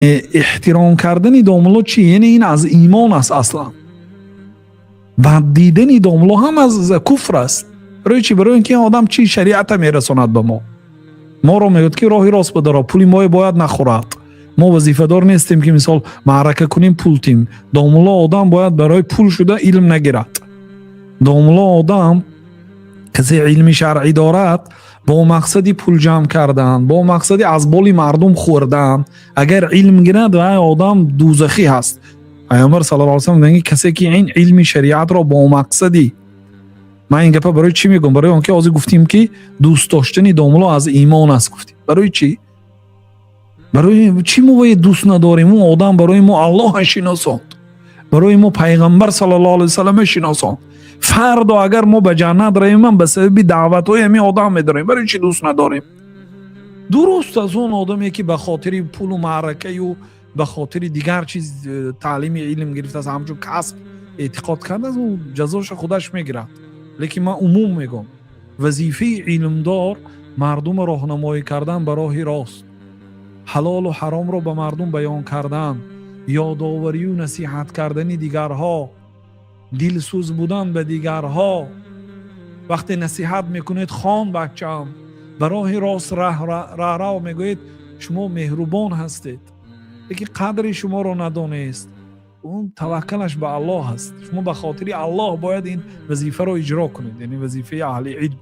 Эҳтиром кардани домулло чӣ? Яъне ин аз имон аст аслан. Бад дидани домулло ҳам аз куфр аст. Барои чӣ? Барои ин ки одам чӣ шариата мерасонад ба мо. Моро мегӯяд, ки роҳи рост бидоро, пули мое бояд нахӯрад. Мо вазифадор нестем, ки мисол маърака кунем, пул тим. Домулло одам бояд барои пул шуда илм нагирад. Домулло одам, касе илми шаръӣ дорад, бо мақсади пул ҷамъ кардан, бо мақсади аз боли мардум хӯрдан агар илм гирад, вай одам дӯзахӣ ҳаст. Пайғамбар саллаллоҳу алайҳи васаллам мегӯяд, касе ки ин илми шариатро бо мақсади. Ман ин гапа барои чӣ мегӯям? Барои он ки ҳозир гуфтем, ки дӯст доштани домулло аз имон аст, гуфтем. Барои чӣ? Барои чӣ мо бояд дӯст надорем? Он одам барои мо Аллоҳа шиносонд, барои мо Пайғамбар саллаллоҳу алайҳи васаллама шиносонд. Фардо агар мо ба ҷаннат равем, ман ба сабаби даъватҳои ҳамин одам медорем. Барои чӣ дӯст надорем? Дуруст, аз он одаме, ки ба хотири пулу маъракаю ба хотири дигар чиз таълими илм гирифтааст, ҳамчун касб эътиқод кардааст, ӯ ҷазоша худаш мегирад. Лекин ман умум мегӯям, вазифаи илмдор мардумро роҳнамоӣ кардан ба роҳи рост, ҳалолу ҳаромро ба мардум баён кардан, ёдоварию насиҳат кардани дигарҳо, дилсӯз будан ба дигарҳо. Вақте насиҳат мекунед, хон, бачаам, ба роҳи рост раҳрав мегӯед, шумо меҳрубон ҳастед, лекин қадри шуморо надонист, он таваккалаш ба Аллоҳ аст. Шумо ба хотири Аллоҳ бояд ин вазифаро иҷро кунед, яъне вазифаи аҳли илм.